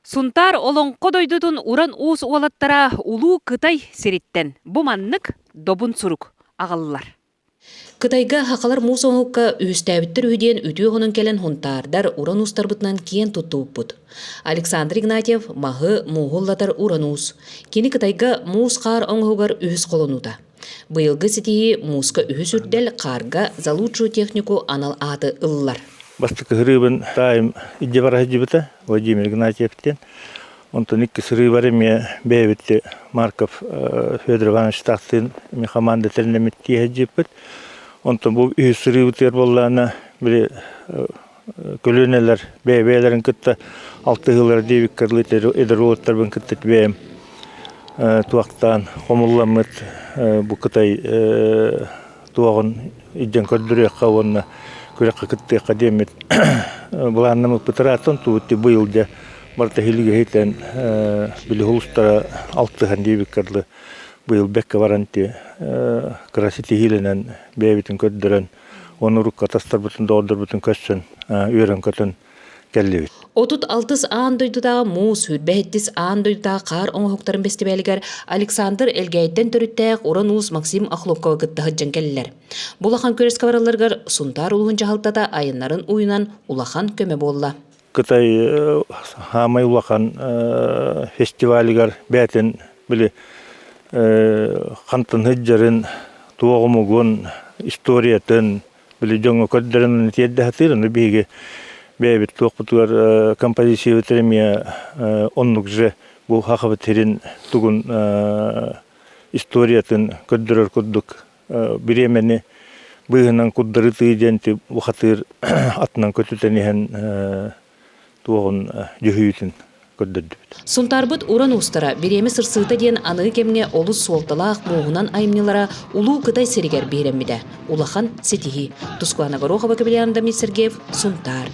Сунтаар олоҥхо дойдутун уран уус уолаттара Улуу Кытай сириттэн бу маннык добун сурук аҕаллар. Кытайга сахалар муус оҥоһукка үһүстээбиттэр үһү диэн үтүө хонон кэлэн һунтаардар уран уустарбытынан киэн туттубуппут. Александр Игнатьев маһы, мууһу ыллатар уран уус. Кини Кытайга муус-хаар оҥоһугар үһүс холонуута. Быйылгы ситиһии мууска үһүс үрдэл, хаарга «За лучшую технику» анал ааты ыллар. Бастакы сырыыбын таайым илдьэ бара сылдьыбыта Владимир Игнатьев диэн. Онтон икки сырыыбар эмиэ бэйэбит Марков Федор Ивановичтаахтыын эмиэ хамаанда тэринэммит тиэһэ сылдьыппыт. Онтон бу үһүс сырыыбытыгар буоллаҕына били көлүөнэлэр бэйэ-бэйэлэрин кытта алтыһыылара диэбиккэ дылы эдэр уолаттарбын кытта бэйэм туохтаан хомулламмыт бу Кытай туоҕун илдьэн көрдөрүөххэ уонна күрэххэ кыттыахха диэммит былааннаммыппыт ырааттан туут быйыл дьэ барыта иһилигэ били улустара алтыһан диэбиккэ дылы быйыл бэккэ баран кыра ситиһиилэнэн бэйэбитин көрдөрөн Ону урукку атастарбытын, доҕордорбутун көрсөн, үөрэн-көтөн кэллибит. 36-ыс аан дойдутааҕы муус, 27-ис аан дойдутааҕы хаар оҥоһуктарын бэстибээлигэр Александр Элгээйиттэн төрүттээх уран уус Максим Охлопковы кытта сылдьан кэллилэр. Бу улахан күрэскэ баралларыгар Сунтаар улууһун дьаһалтата айаннарын уйунан улахан көмө буолла. Кытай саамай улахан фестивалыгар бэйэтин били хантан сылдьарын, туох омугун, историятын били дьоҥҥо көрдөрөн тиэрдэ сатыыр. Ону биһиги бэйэбит туохпутугар композициябытыгар эмиэ оннук же бу Сахабыт сирин тугун историятын көрдөрөр курдук бириэмэни быыһынан курдарытыы диэн бухатыыр атынан көтүтэн иһэн туоҕун дьүһүйүүтүн көрдөрдүбүт. Сунтаарбыт уран уустара бириэмэ сырсыыта диэн аныгы кэмҥэ олус суолталаах мууһунан айымньылара Улуу Кытай сиригэр биһирэммитэ. Улахан ситиһии. Тускулана Горохова, Капитан Дамир Сергеев, Сунтаар.